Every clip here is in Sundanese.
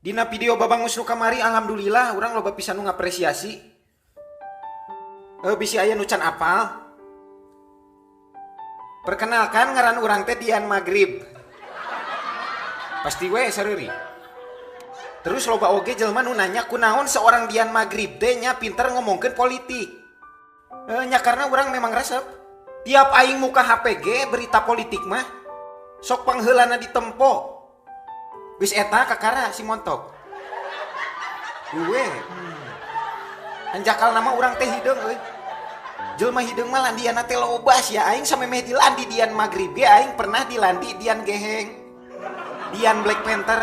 Dina video Babangus nu kamari, alhamdulillah urang loba pisan nu ngapresiasi. Bisi aya nu can apal. Perkenalkan, ngaran urang teh Dian Maghrib. Pasti we saruri. Terus loba oge jelema nu nanya kunaon seorang Dian Maghrib teh nya pinter ngomongkeun politik. Nya karena urang memang resep. Tiap aing muka HP ge berita politik mah sok pangheulana ditempo. Geus eta kakara si montok. Gue. Hanjakal nama urang teh hideung euy. Jelema hideung mah landiana teh loba sia, aing samemeh dilandi Dian Maghrib ge aing pernah dilandi Dian Geheng. Dian Black Panther.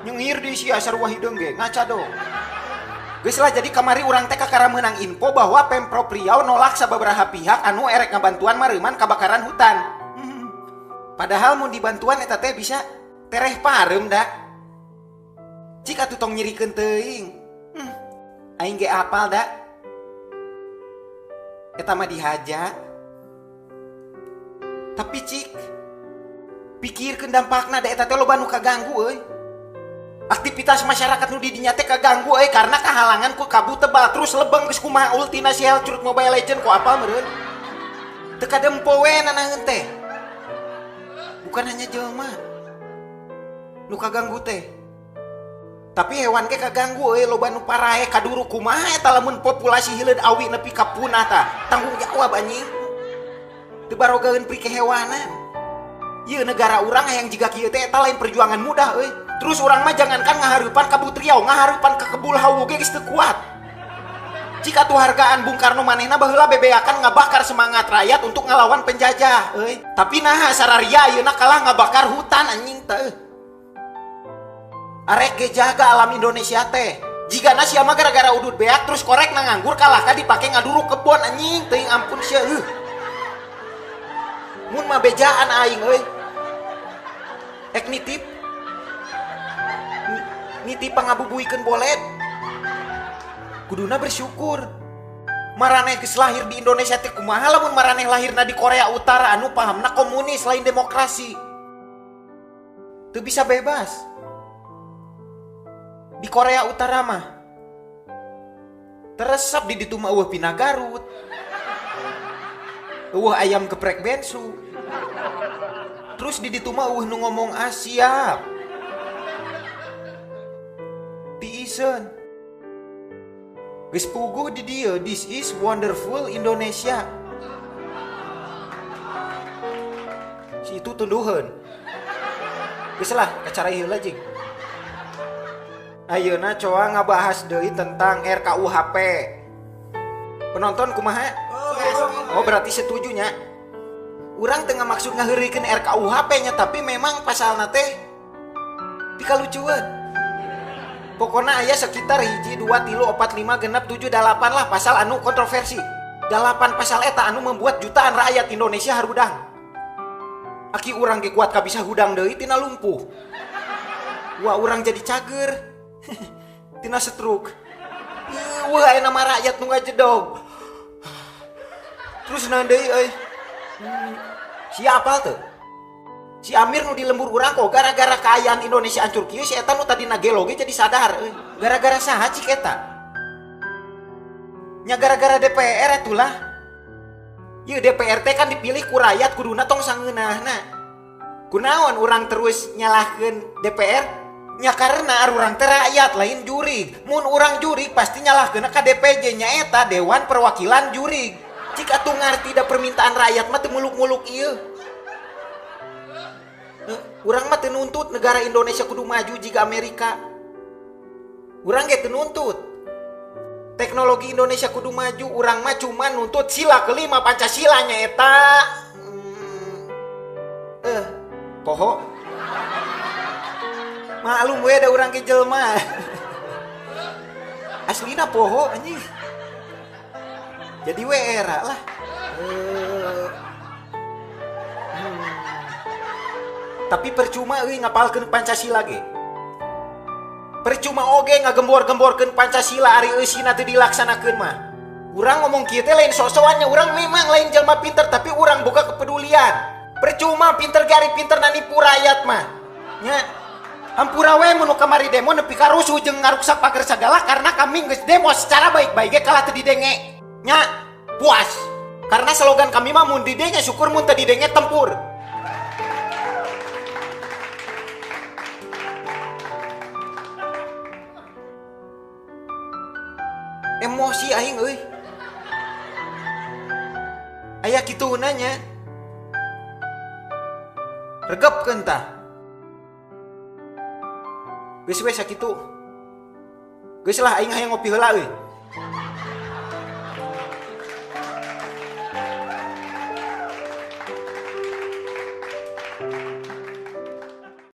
Nyengir di sia sarua hideung ge ngaca dong. Geus lah, jadi kamari urang teh kakara meunang info bahwa Pemprov Riau nolak sababaraha pihak anu erek ngabantuan mareuman kabakaran hutan. Padahal mun dibantuan eta teh bisa tereh pareum da. Cik atuh tong nyirikeun teuing. Aing ge apal da. Eta mah dihaja. Tapi cik, pikirkeun dampakna da eta teh loba nu kaganggu euy. Aktivitas masyarakat nu di dinya teh kaganggu euy karena kahalangan ku kabut tebal, terus lebeng geus kumaha ultina si Helcurt Mobile Legend ku apal meureun. Teu kadempo we nanaheun teh. Bukan hanya jelema nu kaganggu teh. Tapi hewan ge kaganggu euy, loba nu paraeh kaduru. Kumaha eta lamun populasi hileud awi nepi ka punah tah? Tanggung jawab anjing. Teu barogaeun pri kehewanan. Ieu negara urang hayang jiga kieu teh eta lain perjuangan mudah euy. Terus urang mah jangankan ngahareupan kabut Riau, ngahareupan ka kebul hawu ge geus teu kuat. Jika tuh hargaan Bung Karno, manehna baheula bebeakan ngabakar semangat rakyat untuk ngelawan penjajah euy. Tapi naha sararia ayeuna kalah ngabakar hutan anjing teh. Arek ge jaga alam Indonesia teh. Jigana sia mah gara-gara udud beak terus korek na nganggur kalah ka dipake ngaduruk kebon anjing teuing, ampun sia euy. Mun mah bejaan aing euy. Ek nitip nitip pangabubuikeun bolet. Kuduna bersyukur. Maraneh geus lahir di Indonesia teh, kumaha lamun maraneh lahirna di Korea Utara anu pahamna komunis lain demokrasi. Teu bisa bebas. Di Korea Utara mah teresep di ditu mah, euweuh Pina Garut. Euweuh ayam geprek bensu. Terus di ditu mah euweuh nu ngomong ah siap. Tiiseun. Geus puguh di dieu, this is wonderful Indonesia. Si itu tunduheun. Geus lah, kacarai heula jing. Ayeuna coa ngabahas deui tentang RKUHP. Penonton kumaha? Oh, berarti setuju nya. Urang teu maksud ngaheureuikeun RKUHP nya, tapi memang pasalna teh pikalucueun. Pokoknya aya sekitar 1, 2, 3, 4, 5, 6, 7, 8 lah pasal anu kontroversi. 8 pasal eta anu membuat jutaan rakyat Indonesia harudang. Aki urang ge kuat kabisa hudang deui tina lumpuh. Wah, urang jadi cager. Tina stroke. Wah, aya nama rakyat nu ngajedog. Terus naon deui euy? Siapa tuh? Si Amir nu di lembur urang kok gara-gara kaayaan Indonesia hancur kieu, si eta nu tadina gelo ge jadi sadar euy. Gara-gara saha cik eta? Nya gara-gara DPR atulah. Ieu DPR teh kan dipilih ku rakyat, kuduna tong sangeunahna. Kunaon urang terus nyalahkeun DPR? Nya karena urang teh rakyat lain jurig. Mun urang jurig pasti nyalahkeun ka DPJ, nyaeta Dewan Perwakilan Jurig. Cik atuh ngarti da permintaan rakyat mah teu muluk-muluk ieu. Urang mah teu nuntut negara Indonesia kudu maju jiga Amerika. Urang ge teu nuntut teknologi Indonesia kudu maju. Urang mah cuma nuntut sila kelima Pancasila, nyaeta poho. Maklum we da urang ge jelema. Aslina poho anjing. Jadi we era lah. Tapi percuma euy ngapalkeun Pancasila ge. Percuma oge ngagembor-gemborkeun Pancasila ari eusina teu dilaksanakeun mah. Urang ngomong kieu teh lain sok-sokan nya, urang memang lain jelema pinter, tapi urang boga kepedulian. Percuma pinter ge ari pinter nipu rakyat mah. Nya. Hampura we mun nu kamari demo nepi ka rusuh jeung ngaruksak pager sagala karena kami geus demo secara baik-baik ge kalah teu didenge. Nya, puas. Karena slogan kami mah mun didenge syukur, mun teu didenge tempur. Emosi aing euy. Aya kitu nanya. Regepkeun tah. Geus we sakitu. Geus lah, aing hayang ngopi heula euy.